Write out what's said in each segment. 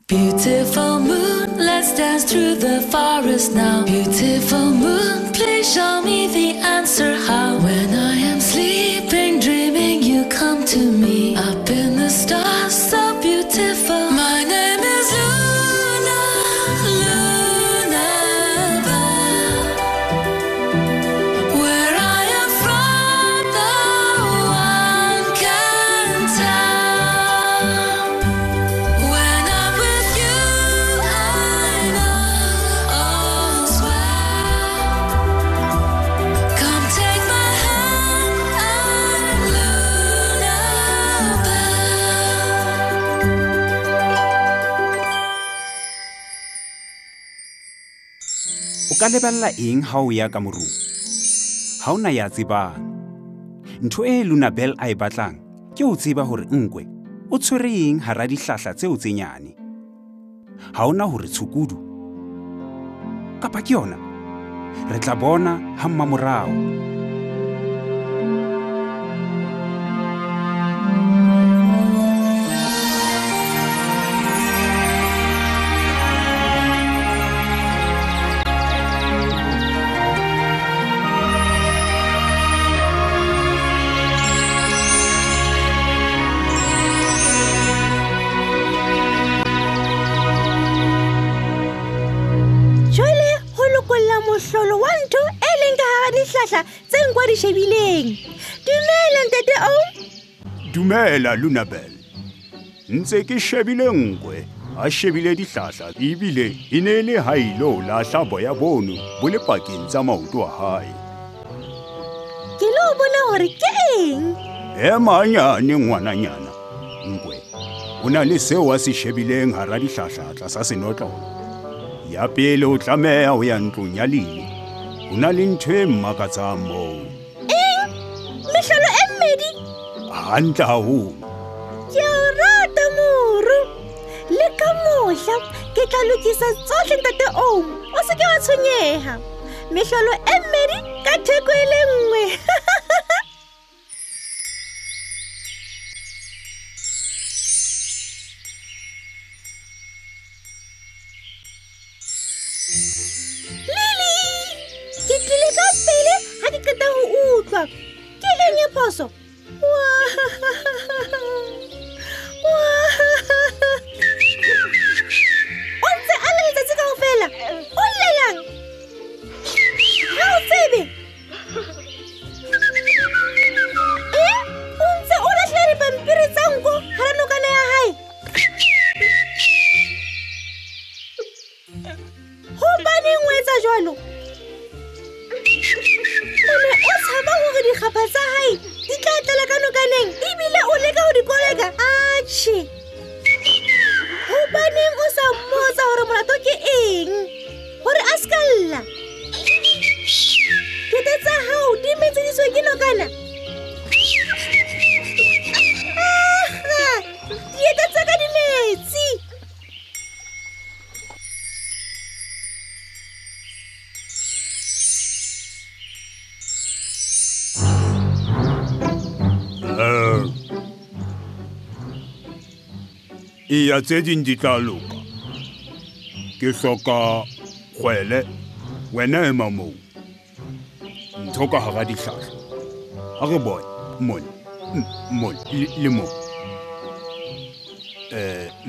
Beautiful moon, let's dance through the forest now. Beautiful moon, please show me the answer how. When I am sleeping, dreaming, you come to me. Up in the stars, so beautiful. My name is Luna, Luna Bell. Where I am from, no one can tell. When I'm with you, I know all's well. Come take my hand, I'm Luna Bell. O ka lebella eng ha o ya ka morung? Ha ona ya tsebang. Ntho e Luna Bell a e batlang ke ho tseba hore nkwe o tshwere eng hara dihlahla tseo tse nyane. Ha ona hore tshukudu kapa ke yona. Re tla bona ha mmamorao. Jwale ho lokolla mohlolo wa ntho e leng ka hara dihlahla tse nkwa di shebileng. Dumela ntate Oom. Dumela Luna Bell. Ntse ke shebile nkwe, a shebile dihlahla ebile e ne e le ha ilo lahla boya bono bo le pakeng tsa maoto a hae. Ke lo bona hore ke eng. Ema nyane ngwananyana. Nkwe, o na le seo a se shebileng hara dihlahla tlasa senotlolo. Ya pele o tlameha ho ya ntlong ya Lili. Ho na le ntho e mmakatsang moo. Eng? Mehlolo e mmedi? Hantle haholo. Ke a o rata moru. Le ka mohla ke tla lokisa tsohle ntate Oom. O se ke wa tshwenyeha. Mehlolo e mmedi ka theko e le nngwe. Lili, ke tlile ka pele ha ke qeta ho utlwa. Ke eng e phoso? O ntse a le letsatsi kaofela. O llelang? Ha o tsebe? Eh, o ntse o lahlela dipampiri tsa nko hara nokana ya hae. Hobaneng o etsa jwalo? O ne o tshaba hore dikgapha tsa hae di tla tlala ka nokaneng ebile o leka ho di koleka. Atjhe. Hobaneng o sa mmotsa hore molato ke eng? Hore a ska lla. Dieta tsa hao di metseditswe ke nokana. Aha! Dieta tsa ka di metsi. Eya tse ding di tla loka. Ke hloka kgwele, wena ema moo. Ntho ka hara dihlahla. Ha re bone mone, mone le mo.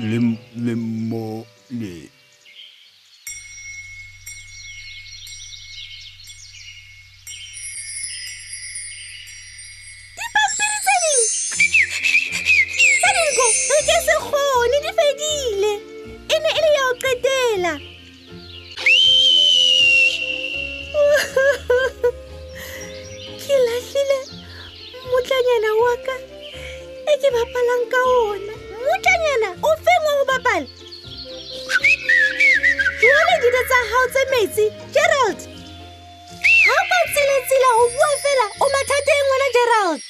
Le mo le. Dipampiri tse ding tsa dinko re ke se kgone di fedile. E ne e le ya ho qetela. Ke lahlile motlanyana wa ka e ke bapalang ka ona. Motlanyana o feng wa ho bapala? Jwale dieta tsa hao tse metsi, Gerald. Ha o ka tsela-tsela ho bua fela, o mathateng wena Gerald.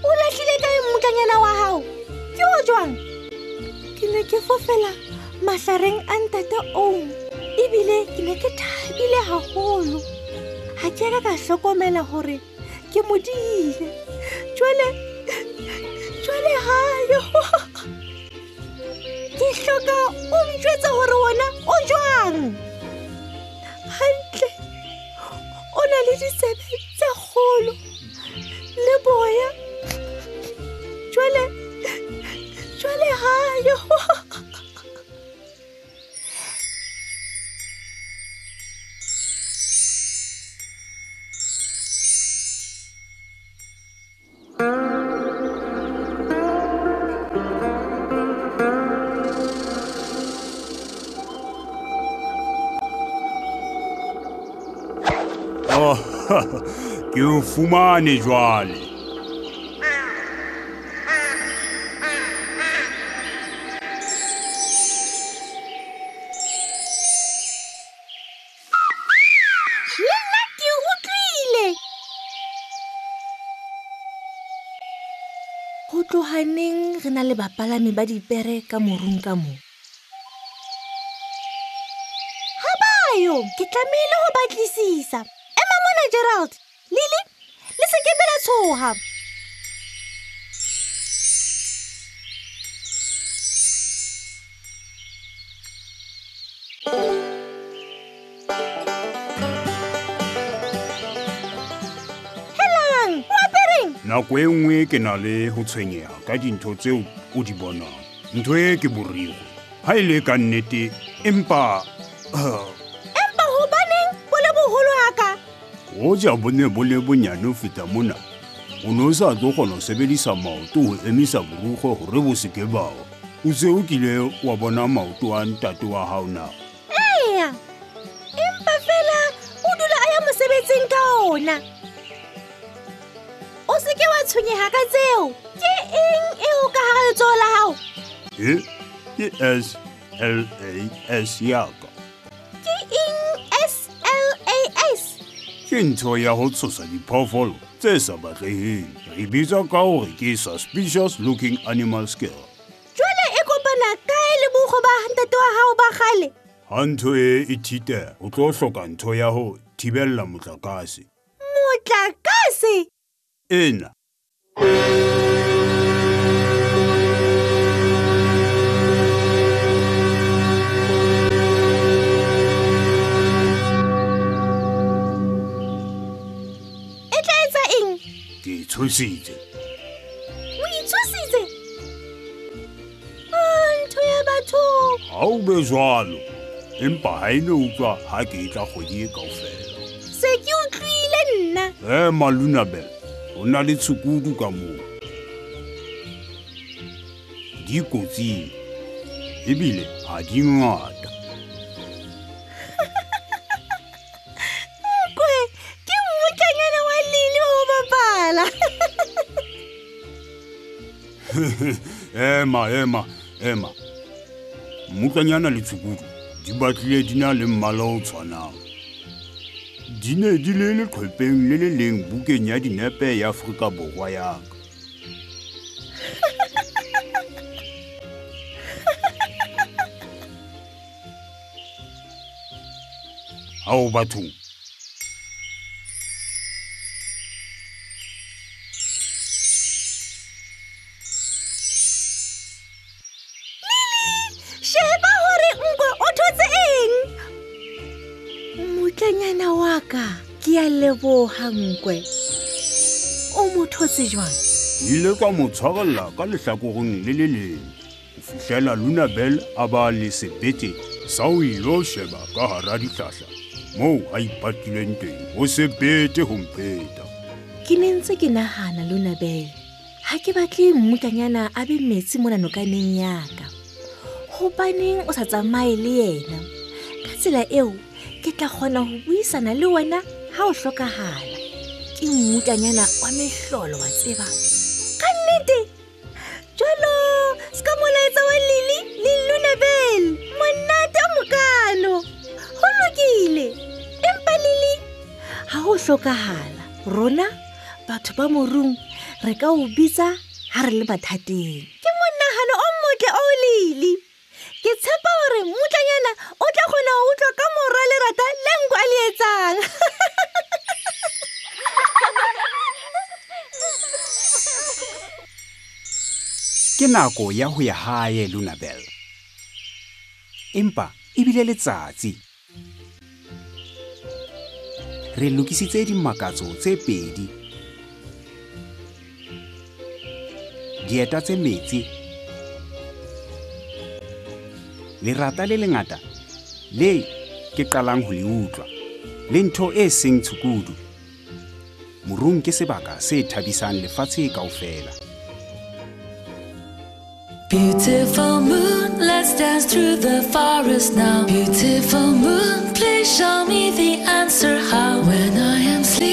O lahlile kae mmutlanyana wa hao? Ke o jwang? Ke ne ke fofela mahlareng a ntate Oom ebile ke ne ke thabile haholo. Ga ke ka ka hlokomela gore ke mo diile. Jwale hayo. Ke hloka o ntjwetsa hore wona o jwang. Hantle, o na le ditsebe tse kgolo le boya. Jwale hayo. Ke o fumane jwale. Le nna ke utlwile. Ho tloha neng re na le bapalami ba dipere ka morung ka mo? Ha bayo, ke tlamehile ho batlisisa. Ema mona Gerald, Lily, le se ke be la tshoha. Helang, o apereng? Nako e nngwe ke na le ho tshwenyeha ka dintho tseo o di bonang. Ntho e ke borigo. Ha e le ka nnete, empa Empa hobaneng bo le boholo haka? Hoja bo ne bo le bonyane ho feta mona, o ne o sa tlo kgona ho sebedisa maoto ho emisa borukgwe hore bo se ke ba wa. O se o kile wa bona maoto a ntate wa hao na? Eya, empa fela o dula a ya mosebetsing ka ona. O se ke wa tshwenyeha ka tseo. Ke eng eo ka hara letsoho la hao? E ke SLAS ya ka. Ke eng SLAS? Ke ntho ya ho tshosa diphoofolo tse sa batleheng. Re bitsa ka hore ke suspicious looking animal scare. Jwale e kopana kae le bokgo ba ntate wa hao ba kgale? Ha ntho e e thiteha, o tlo hloka ntho ya ho thibella motlakase. Motlakase? Ena. E tla etsa eng? Ke itshositse. O itshositse? Ah, ntho ya batho. Ha o be jwalo. Empa ha e no utlwa ha ke e tla kgwedi e kaofela. Se ke utlwile nna. Ema Lunabel, o na le tshukudu ka moo. Di kotsing, ebile ha di ngata. Nkwe, ke mmutlanyana wa Lily wa ho bapala. Ema. Mmutlanyana le tshukudu di batlile di na le mmala o tshwanang. Di ne di le leqhepeng le le leng bukeng ya dinepe ya Afrika Borwa ya ka. Hao bathong. Lily, sheba hore nkwe o thotse eng. Mmutlanyana wa ka, ke a leboha nkwe. O mo thotse jwang? Ke ile ka mo tshwarella ka lehlakoreng le le leng ho fihlela Lunabel a ba le sebete sa ho ilo sheba ka hara dihlahla moo a ipatileng teng ho sebete ho mpheta. Ke ne ntse ke nahana Lunabel, ha ke batle mmutlanyana a be metsi mona nokaneng ya ka. Hobaneng o sa tsamaye le yena? Ka tsela eo ke tla kgona ho buisana le wena ha o hlokahala. Ke mmutlanyana wa mehlolo wa tseba. Ka nnete? Jwalo, ska molaetsa wa Lily le Lunabel. Monate o mokano. Ho lokile. Empa Lily, ha ho hlokahala, rona batho ba morung re ka o bitsa ha re le mathateng. Ke monahano o motle o Lily. Ke tshepa hore mmutlanyana o tla kgona ho utlwa ka mora lerata le nko a le etsang. Ke nako ya ho ya hae, Lunabel. Empa ebile letsatsi. Re lokisitse dimakatso tse pedi. Dieta tse metsi. Lerata le lengata le ke qalang ho le utlwa, le ntho e seng tshukudu. Morung ke sebaka se thabisang lefatshe kaofela. Beautiful moon, let's dance through the forest now. Beautiful moon, please show me the answer how. When I am sleeping,